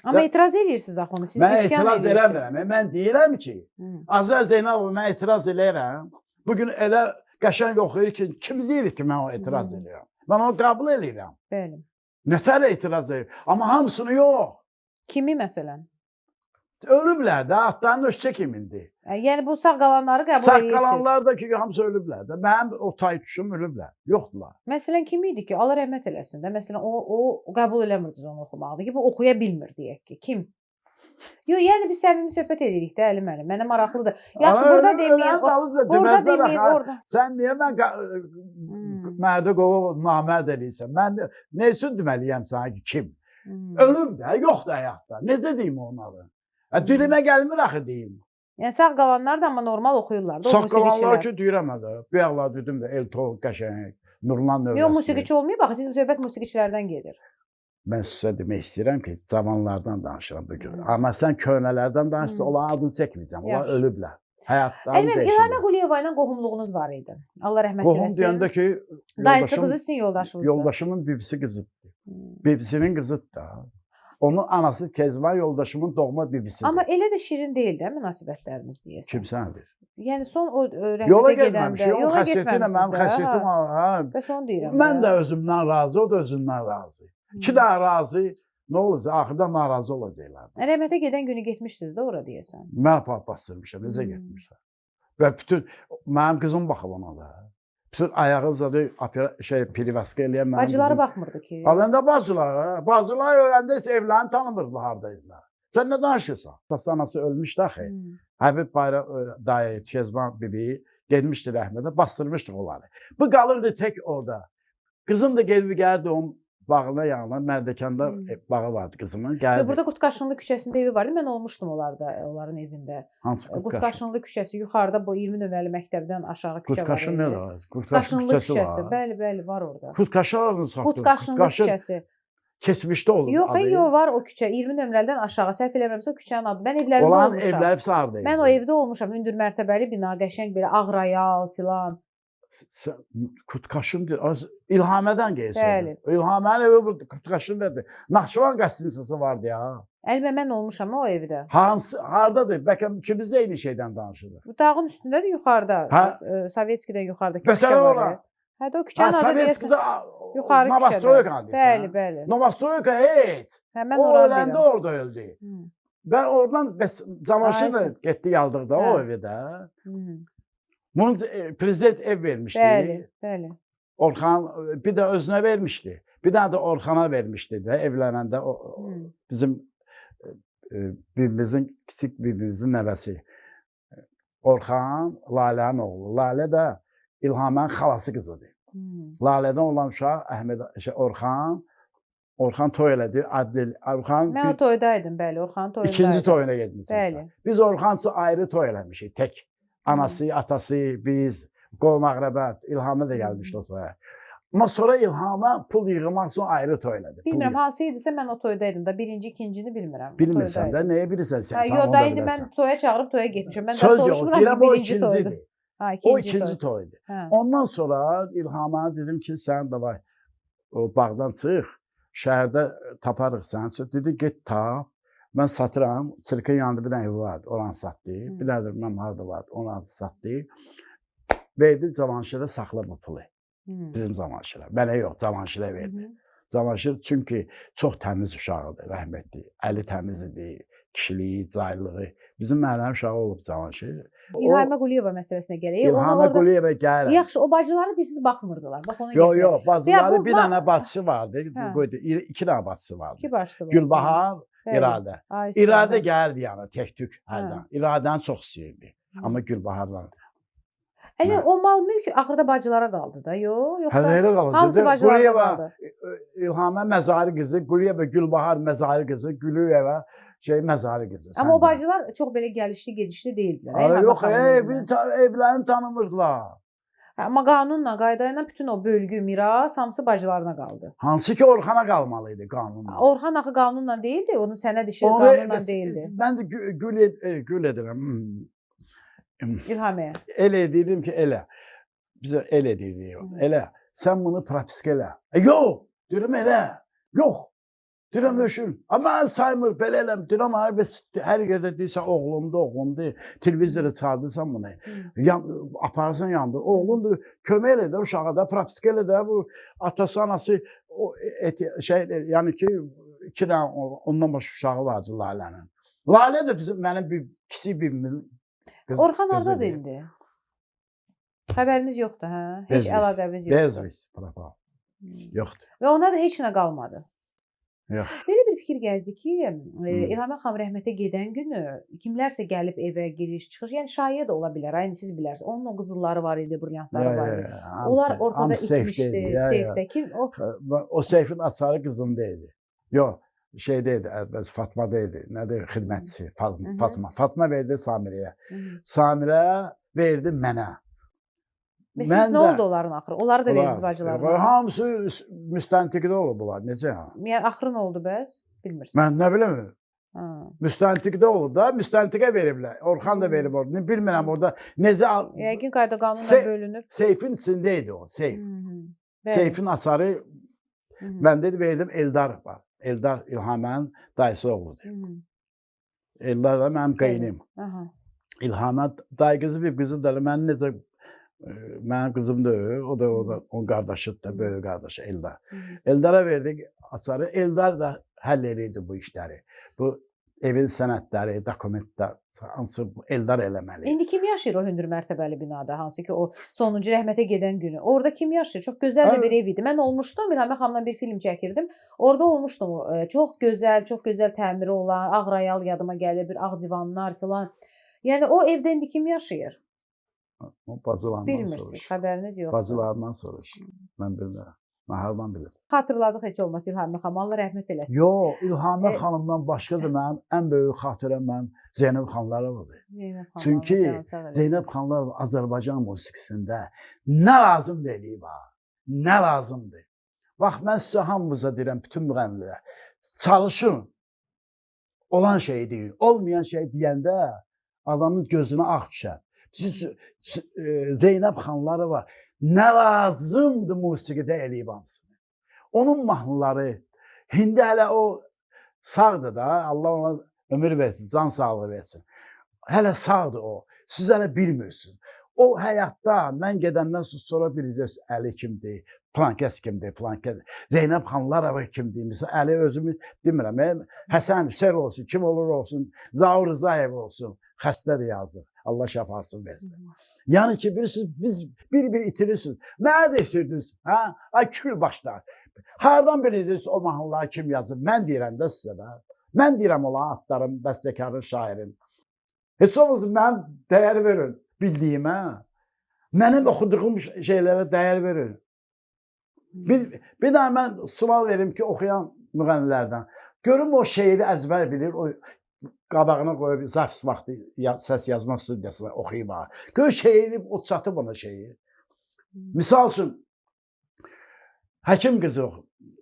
Amma etiraz eləyirsiniz axı onu, siz üsyan eləyirsiniz. Mən etiraz eləmirəm. Mən deyirəm ki, Azər Zeynalov, mən etiraz eləyirəm. Bugün elə qəşəng oxuyur ki, kim deyir ki, mən o etiraz eləyirəm? Mən onu qəbul eləyirəm. Bəli. Nətər etiraz eləyirəm? Amma hamısını yox. Kimi məsələn? Ölüblər də, atların öşçə kimindi. Yəni bu sağ qalanları qəbul edirsiniz. Sağ qalanlar da ki, hamısı ölüblər də. Mənim o tay tuşum ölüblər. Yoxdurlar. Məsələn, kim idi ki? Allah rəhmət eləsin də. Məsələn, o qəbul eləmirdiniz onu oxumaqda ki, bu oxuya bilmir deyək ki. Kim? Yox, yəni biz səmimi söhbət edirik də Əli müəllim. Mənə maraqlıdır. Yaxşı, burada deməyin, burada deməyin, orada. Sən niyə mən mərdə qovaq namərd eləyirsən? Mən nə üçün deməliyəm sənə ki, kim? Ölüb də, yoxdur həyatda. Necə deyim onları? Dilimə gəlmir axı deyim. Yəni sağ qalanlar da amma normal oxuyurlar da. Sağ qalanlar ki, deyirəm də. Bu yağlar dedim də, Eltol qəşəng, Nurlan növbəsi. Yox, musiqiçi olmayıb axı, sizin söhbət musiqiçilərdən gedir. Mən sizə demək istəyirəm ki, cavanlardan danışıram bu gün. Amma sən köhnələrdən danışsan, onların adını çəkməyəcəm. Onlar ölüblər. Həyatlarını dəyişiblər. İlhamə Quliyeva ilə qohumluğunuz var idi. Allah rəhmət eləsin. Qohum deyəndə ki, dayısı qızı sizin yoldaşınızdır. Yoldaşımın bibisi qızıdır. Bibisinin qızıdır da. Onun anası Kezban yoldaşımın doğma bibisidir. Amma elə də şirin deyil də münasibətləriniz deyəsən. Kim sənə deyir? Yəni son o rəhmətə yola gedəndə, yola xəsiyyəti ilə mənim xəsiyyətim hə. Bəs onu deyirəm. Mən də özümdən razı, o da özündən razı. İki dənə razı, nə olacaq? Axırda narazı olacaqlar. Rəhmətə gedən günü getmişdiniz də ora deyəsən. Mən aparıb bastırmışam, necə getmişəm. Və bütün mənim qızım baxıb ona da. Bütün ayağı zadı privaska eləyən mənim qızım. Bacıları baxmırdı ki. Alanda bacılar, hə? Bacılar öləndə heç evlərini tanımırdılar haradaydılar. Sən nə danışırsan? Atası anası ölmüşdü axı. Həbib Bayraq dayı, Kezban bibi getmişdi rəhmətə, bastırmışdıq onları. Bu qalırdı tək orada. Qızım da gedib gəldi onun bağına yanına, Mərdəkanda bağı vardı qızımın, gəldi. Burada Qurdqaşınlı küçəsində evi vardı, mən olmuşdum onlarda, onların evində. Hansı Qurdqaşın? Qurdqaşınlı küçəsi, yuxarıda bu 20 nömrəli məktəbdən aşağı küçə var. Qurdqaşın nə var? Qurdqaşın küçəsi var. Bəli, bəli, var orada. Qurdqaşın aradınız xatır. Qurdqaşınlı küçəsi. Keçmişdə olub. Yox, yox, var o küçə. 20 nömrəlidən aşağı. Səhv eləmirəmsə o küçənin adı. Mən evlərində olmuşam. Olan evlər hepsi haradaydı? Mən o evdə olmuşam. Hündür mərtəbəli bina, qəşəng belə ağ rayal filan. Qurdqaşın İlhamədən qeysən. İlhamənin evi burada, Qurdqaşın nədir? Naxçıvan qəsdinsası vardı ya. Əlbə mən olmuşam o evdə. Hansı, hardadır? Bəlkə ikimiz də eyni şeydən danışırıq. Bu dağın üstündədir, yuxarıda. Sovetskidən yuxarıdakı küçə var. Hə, o küçənin adı deyəsən. Yuxarı küçədə. Novostroyka deyəsən. Bəli, bəli. Novostroyka heç. O öləndə orada öldü. Mən oradan Cavanşir də getdi yaldıqda o evdə. Bunu prezident ev vermişdi. Bəli, bəli. Orxan bir də özünə vermişdi. Bir dənə də Orxana vermişdi də evlənəndə o, bizim birbirimizin kiçik birbirimizin nəvəsi. Orxan Lalənin oğlu. Lalə də İlhamənin xalası qızıdır. Lalədən olan uşaq Əhməd Orxan. Orxan toy elədi. Adil Orxan. Mən o toydaydım, bəli, Orxanın toyundaydım. İkinci toyuna getmisən sən. Biz Orxan üçün ayrı toy eləmişik tək. Anası, atası, biz, qohum-əqrəba, İlhamə də gəlmişdi o toya. Amma sonra İlhamə pul yığmaq üçün ayrı toy elədi. Bilmirəm, hansı idisə mən o toydaydım da, birinci, ikincini bilmirəm. Bilmirsən də, nəyə bilirsən sən? Yox, da indi mən toya çağırıb toya getmişəm. Mən də soruşmuram ki, birinci toydu. O ikinci toydu. Ondan sonra İlhamə dedim ki, sən davay o bağdan çıx, şəhərdə taparıq sən. Dedi, get tap. Mən satıram, Çirkin yanında bir dənə evi vardı, oranı satdı. Bir dənə də bilməm harada vardı, oranı satdı. Verdi Cavanşirə, saxla bu pulu. Bizim Cavanşirə. Mənə yox, Cavanşirə verdi. Cavanşir çünki çox təmiz uşağıdır, rəhmətli. Əli təmiz idi, kişiliyi, cahillığı. Bizim məhəllənin uşağı olub Cavanşir. İlhamə Quliyeva məsələsinə gələk. İlhamə Quliyeva gəlirəm. Yaxşı, o bacıları deyirsiz baxmırdılar. Bax ona yox, yox, bacıları bir dənə bacısı vardı. Qoydu, iki dənə bacısı vardı. İki bacısı vardı. Gülbahar, İradə. İradə gəldi yəni tək-tük hərdən. İradəni çox istəyirdi. Amma Gülbaharla. Əli, o mal-mülk axırda bacılara qaldı da, yox? Yoxsa elə qaldı. Hamısı bacılara qaldı. İlhamə Məzari qızı, Quliyeva Gülbahar Məzari qızı, Gülüyeva Məzari qızı. Amma o bacılar çox belə gəlişli, gedişli deyildilər. Yox, evlərini tanımırdılar. Amma qanunla, qayda ilə bütün o bölgü, miras hamısı bacılarına qaldı. Hansı ki Orxana qalmalı idi qanunla. Orxan axı qanunla deyildi, onun sənəd işi qanunla deyildi. Mən də gül edirəm. İlhamiyə. Elə edirdim ki, elə. Bizə elə edirdik. Elə. Sən bunu propiska elə. Yox, deyirəm elə. Yox. Deyirəm öşün. Amma mən saymır, belə eləm. Deyirəm, hər yerdə deyirsən, oğlumdur, oğlumdur. Televizora çağırdırsan bunu. Aparırsan yandır. Oğlumdur, kömək elə də uşağa da, propiska elə də. Bu atası, anası, yəni ki, iki dənə ondan başqa uşağı vardı Lalənin. Lalə də bizim, mənim bir kiçik birimizin qızı. Orxan hardadır indi? Xəbəriniz yoxdur, hə? Heç əlaqəniz yoxdur. Bezvis, propal. Yoxdur. Və ona da heç nə qalmadı. Yox. Belə bir fikir gəzdi ki, İlhamə xanım rəhmətə gedən günü kimlərsə gəlib evə giriş, çıxış, yəni şayiə də ola bilər, aynı siz bilərsiniz. Onun o qızılları var idi, brilyantları var idi. Onlar ortada itmişdi, seyfdə. Kim o? O seyfin açarı qızımda idi. Yox, şeydə idi, Fatmada idi. Nədir? Xidmətçisi Fatma. Fatma verdi Samirəyə. Samirə verdi mənə. Və siz nə oldu onların axırı? Onları da verdiniz bacılarına. Hamısı müstəntiqdə olub bunlar. Necə? Yəni axırı nə oldu bəs? Bilmirsiniz. Mən nə bilim. Ha. Müstəntiqdə olub da, müstəntiqə veriblər. Orxan da verib orada. Bilmirəm orada necə Yəqin qayda qanunla bölünüb. Seyfin içində idi o, seyf. Bəli. Seyfin açarı mən dedi verdim Eldar var. Eldar İlhamənin dayısı oğludur. Eldar da mənim qeynim. İlhamə dayı qızı bir qızı da mən necə mənim qızım deyil, o da o da onun qardaşıdır da, böyük qardaşı Eldar. Eldara verdik açarı. Eldar da həll eləyirdi bu işləri. Bu evin sənədləri, dokumentlər, hansı Eldar eləməli. İndi kim yaşayır o hündür mərtəbəli binada, hansı ki o sonuncu rəhmətə gedən günü? Orada kim yaşayır? Çox gözəl də bir ev idi. Mən olmuşdum, İlhamə xanımla bir film çəkirdim. Orada olmuşdum. Çox gözəl, çox gözəl təmiri olan, ağ royal yadıma gəlir, bir ağ divanlar filan. Yəni o evdə indi kim yaşayır? O bacılarından Bilmirsiniz, soruş. xəbəriniz yoxdur. Bacılarından soruş. Mən bilmirəm. Mən hardan bilim? Xatırladıq heç olmasa İlhamə xanım. Allah rəhmət eləsin. Yox, İlhamə xanımdan başqa da mənim ən böyük xatirəm mənim Zeynəb xanlarovadır. Zeynəb xanım. Çünki Zeynəb xanlarova Azərbaycan musiqisində nə lazımdır eləyib ha? Nə lazımdır? Bax mən sizə hamınıza deyirəm, bütün müğənnilərə. Çalışın. Olan şeyi deyin. Olmayan şey deyəndə adamın gözünə ağ düşər. Siz Zeynəb xanlarova nə lazımdır musiqidə eləyib hamısını. Onun mahnıları indi hələ o sağdır da, Allah ona ömür versin, can sağlığı versin. Hələ sağdır o. Siz hələ bilmirsiniz. O həyatda mən gedəndən sonra biləcəksiniz Əli kimdir, filankəs kimdir, filankəs. Zeynəb xanlarova kimdir? Məsələn, Əli özümü demirəm. Həsən Hüseyn olsun, kim olur olsun, Zaur Rzayev olsun. Xəstədir yazıq. Allah şəfasını versin. Yəni ki, bilirsiniz, biz bir-bir itirirsiniz. Mənə də itirdiniz, hə? Ay kül başlar. Hardan biləcəksiniz o mahnıları kim yazıb? Mən deyirəm də sizə də. Mən deyirəm olan adlarım, bəstəkarın, şairin. Heç olmasa mənim dəyər verin bildiyimə. Mənim oxuduğum şeylərə dəyər verin. Bir daha mən sual verim ki, oxuyan müğənnilərdən. Görüm o şeiri əzbər bilir, o qabağına qoyub zapis vaxtı səs yazma studiyasına oxuyub ha. Gör şeiri, o çatıb ona şeiri. Misal üçün, Həkim qızı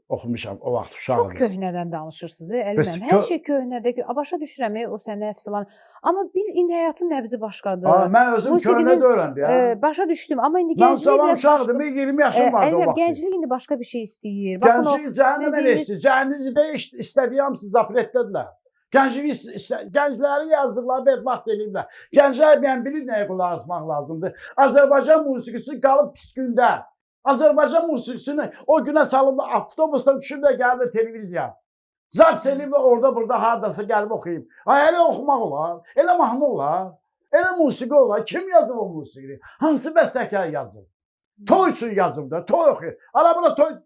oxumuşam o vaxt uşaqdım. Çox köhnədən danışırsınız, Əli müəllim. Hər şey köhnədə, başa düşürəm o sənət filan. Amma bir indi həyatın nəbzi başqadır. Mən özüm köhnə deyirəm ya. Başa düşdüm, amma indi gənclik mən cavan uşaqdım, 20 yaşım vardı o vaxt. Gənclik indi başqa bir şey istəyir. Gənclik cəhənnəmə nə istəyir? Cəhənnəmdə istədiyi hamısı zapretdədirlər. Gəncləri yazdıqlar, bədbaxt eləyiblər. Gənclər mən bilir nəyə qulaq asmaq lazımdır. Azərbaycan musiqisi qalıb pis gündə. Azərbaycan musiqisini o günə salıb avtobusdan düşüb də gəlib televiziya. Zaps eləyib və orada burada haradasa gəlib oxuyub. Ay elə oxumaq olar, elə mahnı olar, elə musiqi olar. Kim yazıb o musiqini? Hansı bəstəkar yazıb? Toy üçün yazıb da, toy oxuyur. Ara bura toy,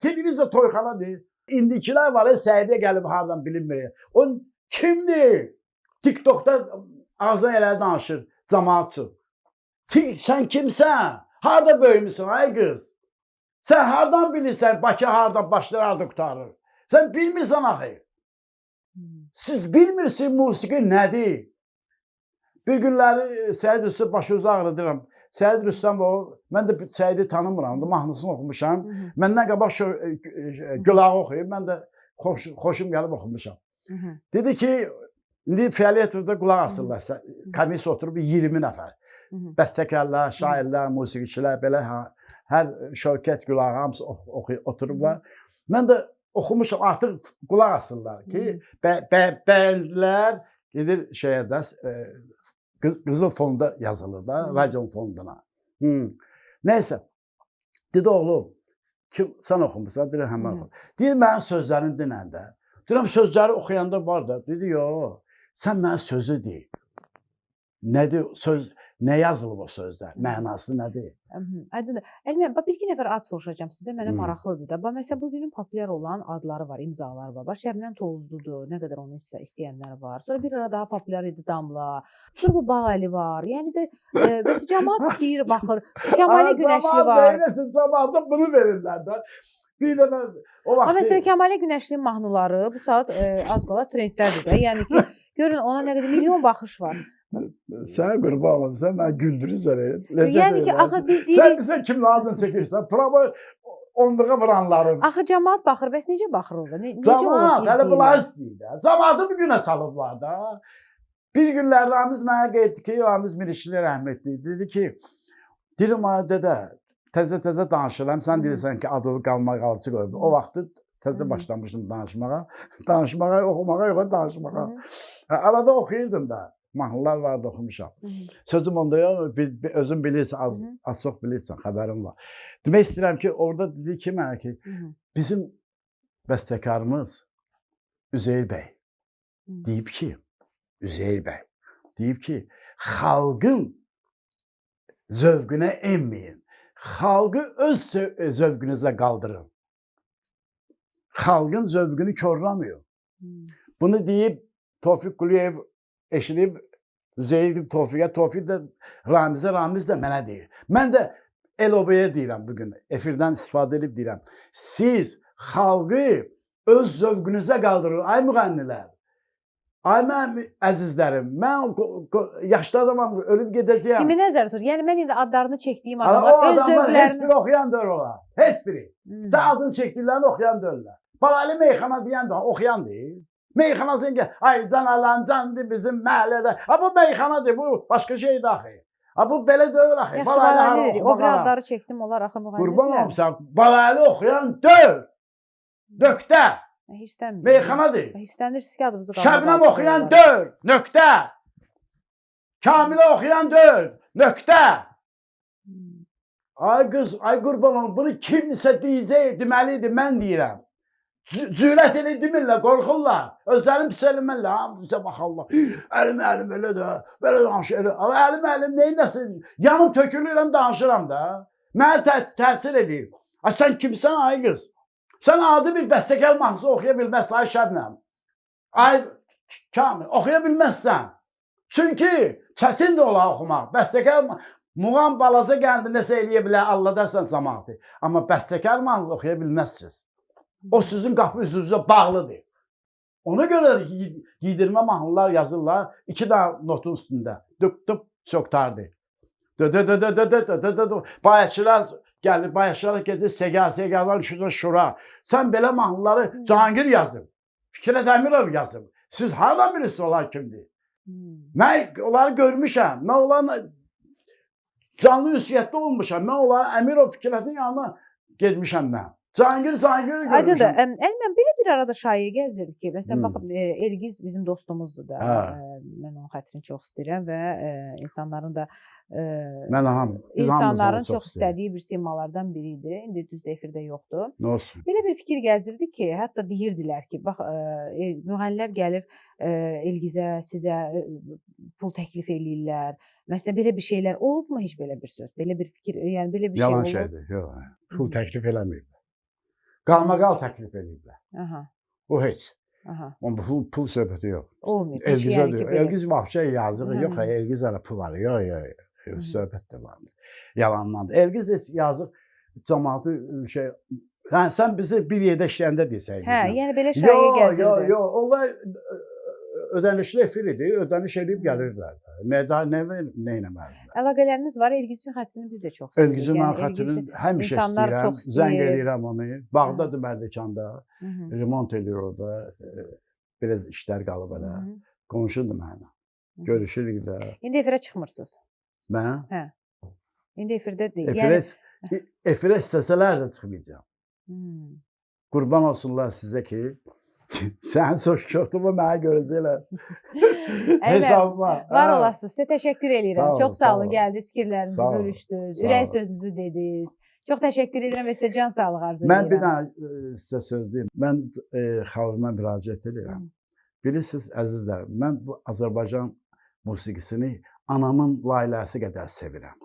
televiziya toyxana deyil. İndikilər var, Səidiyə gəlib hardan bilinmir. O kimdir? TikTokda ağzına elə danışır camaat üçün. Sən kimsən? Harda böyümüsün ay qız? Sən hardan bilirsən Bakı hardan başlayır, harda qurtarır? Sən bilmirsən axı. Siz bilmirsiniz musiqi nədir? Bir günləri Səid Rüstəm başı üzü ağrıdıram. Səid Rüstəm o, mən də Səidi tanımıram, mahnısını oxumuşam. Məndən qabaq Gülağı oxuyub, mən də xoşum gəlib oxumuşam. Dedi ki, indi Fioletovda qulaq asırlar, komissiya oturub 20 nəfər. Bəstəkarlar, şairlər, musiqiçilər, belə hər Şövkət Gülağı hamısı oturublar. Mən də oxumuşam, artıq qulaq asırlar ki, bəyəndilər, gedir şeyə də, Qızıl fonda yazılır da, radio fonduna. Neysə, dedi oğlum, kim, sən oxumuşsan, deyir, həmən oxum. Deyir, mənim sözlərini dinəndə, deyirəm, sözləri oxuyanda var da, dedi, yox, sən mənə sözü deyil. Nədir söz, nə yazılıb o sözlər, mənası nədir? Aydındır. Əli müəllim, bax, bir-iki nəfər ad soruşacağam sizdə, mənə maraqlıdır da. Bax, məsələn, bugünün populyar olan adları var, imzalar var. Bax, Şəbnəm Tovuzludur, nə qədər onu istəyənlər var. Sonra bir ara daha populyar idi Damla. Sonra bu Bağ Əli var. Yəni də, bəs camaat istəyir, baxır. Kəmalə Günəşli var. Camaat neyləsin, camaata bunu verirlər də. Bir də mən o vaxt... Amma məsələn, Kəmalə Günəşlinin mahnıları bu saat az qala trenddədir də. Yəni ki, görün ona nə qədər milyon baxış var. Sən qurban olum, sən məni güldürürsən. Necə Yəni ki, axı biz Sən deyirik, bizə kimin adını çəkirsən? Prava onluğa vuranların. axı cəmaət baxır, bəs necə baxır orada? Necə olub Camaat hələ bunları izləyirlər? istəyir də. Camaatı bu günə salıblar da. Bir günlər Ramiz mənə qeyd ki, Ramiz Mirişli rəhmətli dedi ki, deyirəm ay dədə, təzə-təzə danışıram. Sən deyirsən ki, adı qalmaqalçı qoyub. O vaxtı təzə başlamışdım danışmağa. Danışmağa, oxumağa yox, danışmağa. Hə, arada oxuyurdum da. Mahnılar vardı, oxumuşam. Sözüm onda yox, özün bilirsən, az, az çox bilirsən, xəbərim var. Demək istəyirəm ki, orada dedi ki mənə ki, bizim bəstəkarımız Üzeyir bəy deyib ki, Üzeyir bəy deyib ki, xalqın zövqünə enməyin. Xalqı öz zövqünüzə qaldırın. Xalqın zövqünü korlamıyor. Bunu deyib Tofiq Quliyev eşidib Üzeyir deyib Tofiqə, Tofiq də Ramizə, Ramiz də mənə deyir. Mən də el-obaya deyirəm bu gün, efirdən istifadə edib deyirəm. Siz xalqı öz zövqünüzə qaldırın, ay müğənnilər. Ay mənim əzizlərim, mən yaşlı adamam, ölüb gedəcəyəm. Kimi nəzərdə tutur? Yəni mən indi adlarını çəkdiyim adamlar o öz adamlar heç zövqlərini biri oxuyan deyil onlar. Heç biri. Sən adını çəkdiklərini oxuyan deyirlər. Balali meyxana deyən də oxuyan deyil. Meyxana ki, ay can alan candır bizim məhəllədə. Ha bu meyxanadır, bu başqa şeydir axı. Ha bu belə deyil axı. Yaxşı, Balali hara Balali o oxumaq adları çəkdim, onlar axı müğənnidirlər. Qurban olum sən, Balali oxuyan deyil. Nöqtə. Hirslənmir. Meyxanadır. Hirslənirsiz ki, adınızı Şəbnəm oxuyan deyil. Nöqtə. Kamilə oxuyan deyil. Nöqtə. Ay qız, ay qurban olum, bunu kimsə deyəcək, deməlidir, mən deyirəm. Cürət eləyib demirlər, qorxurlar. Özlərini pis eləmərlər. Hamısa baxarlar. Əlim, əlim elə də, belə danışır. Elə. Amma əlim, əlim neynəsin? Yanıb tökülürəm, danışıram da. Mənə təsir eləyir. Ay sən kimsən, ay qız? Sən adi bir bəstəkar mahnısı oxuya bilməzsən, ay Şəbnəm. Ay Kamil, oxuya bilməzsən. Çünki çətindir ola oxumaq. Bəstəkar muğam balaca qəndi nəsə eləyə bilər, alladarsan camaatı. Amma bəstəkar mahnısı oxuya bilməzsiniz. O sizin qapı üzünüzə bağlıdır. Ona görə də giydirmə mahnılar yazırlar iki dənə notun üstündə. Düp düp çoxtardı. Dö dö dö dö dö dö dö dö dö. Bayaqçılar gəlir, bayaqçılar gedir, segah segahdan düşür şura. Sən belə mahnıları Cahangir yazıb, Fikrət Əmirov yazıb. Siz hardan bilirsiniz onlar kimdir? Mən onları görmüşəm. Mən onlarla canlı ünsiyyətdə olmuşam. Mən onların Əmirov Fikrətin yanına getmişəm mən. Cahangir Cahangiri Aydındır. görmüşəm. Əlmən belə bir arada şayiə gəzirdi ki, məsələn bax Elgiz bizim dostumuzdur da. Mən onun xətrini çox istəyirəm və insanların da Mən hamı, biz insanların çox istədiyi bir simalardan biri idi. İndi düzdür efirdə yoxdur. Nə olsun? Belə bir fikir gəzirdi ki, hətta deyirdilər ki, bax müğənnilər gəlir Elgizə, sizə pul təklif eləyirlər. Məsələn belə bir şeylər olubmu heç belə bir söz? Belə bir fikir, yəni belə bir Yalan şey olub? şeydir. Yox. Pul təklif eləməyiblər. Qalmaqal təklif eləyiblər. Aha. O heç. Aha. Onun pul söhbəti yox. Olmayıb. Elgizə yəni deyir. Elgiz vəbşə yazığı yox, Elgiz hələ pul arıyor. Yox, yox. Söhbət də var. Yalandandır. Elgiz heç yazıq camaatı şey. Hə, sən bizi bir yerdə işləyəndə deyirsən. Hə, yəni belə şayiə gəzirdi. Yox, yox, onlar ödənişli efir idi, ödəniş eləyib gəlirdilər də. Nə eləməlidirlər? Əlaqələriniz var. Elgizin xətrini biz də çox istəyirik. Elgizin mən xətrini həmişə istəyirəm. Zəng eləyirəm onu. Bağdadır Mərdəkanda. Remont eləyir orada. Biraz işlər qalıb elə. Qonşudur mənə. Görüşürük də. İndi efirə çıxmırsınız. Mən? Hə. İndi efirdə deyil. Efirə istəsələr də çıxmayacağam. Qurban olsunlar sizə ki, sənin çox çoxdur, mənə görəcəklər. Hesab var. Var olasınız. Sizə təşəkkür eləyirəm. Çox sağ olun. Gəldiniz, fikirlərinizi bölüşdünüz, ürək sözünüzü dediniz. Çox təşəkkür edirəm və sizə can sağlığı arzu edirəm. Mən bir dənə sizə söz deyim. Mən xalqıma müraciət edirəm. Bilirsiniz, əzizlərim, mən bu Azərbaycan musiqisini anamın layləsi qədər sevirəm.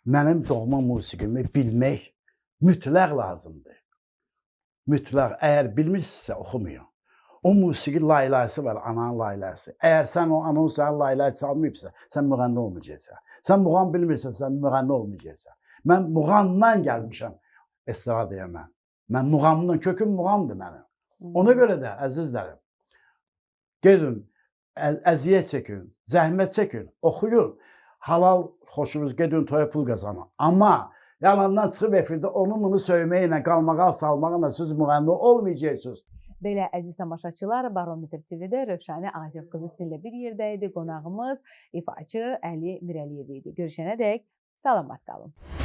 Mənim doğma musiqimi bilmək mütləq lazımdır. Mütləq. Əgər bilmirsinizsə, oxumayın. O musiqi laylayası var, ananın laylayası. Əgər sən o ananın sənin laylayı çalmayıbsa, sən müğənni olmayacaqsan. Sən muğam bilmirsən, sən müğənni olmayacaqsan. Mən muğamdan gəlmişəm estradaya mən. Mən muğamdan, köküm muğamdır mənim. Ona görə də əzizlərim, gedin, Əziyyət çəkin, zəhmət çəkin, oxuyun. Halal xoşunuz gedin toya pul qazanın. Amma yalandan çıxıb efirdə onu bunu söyməklə, qalmaqal salmaqla siz müğənni olmayacaqsınız. Belə əziz tamaşaçılar, Barometr TV-də Rövşanə Ağacıq qızı sizinlə bir yerdə idi. Qonağımız ifaçı Əli Mirəliyev idi. Görüşənədək salamat qalın.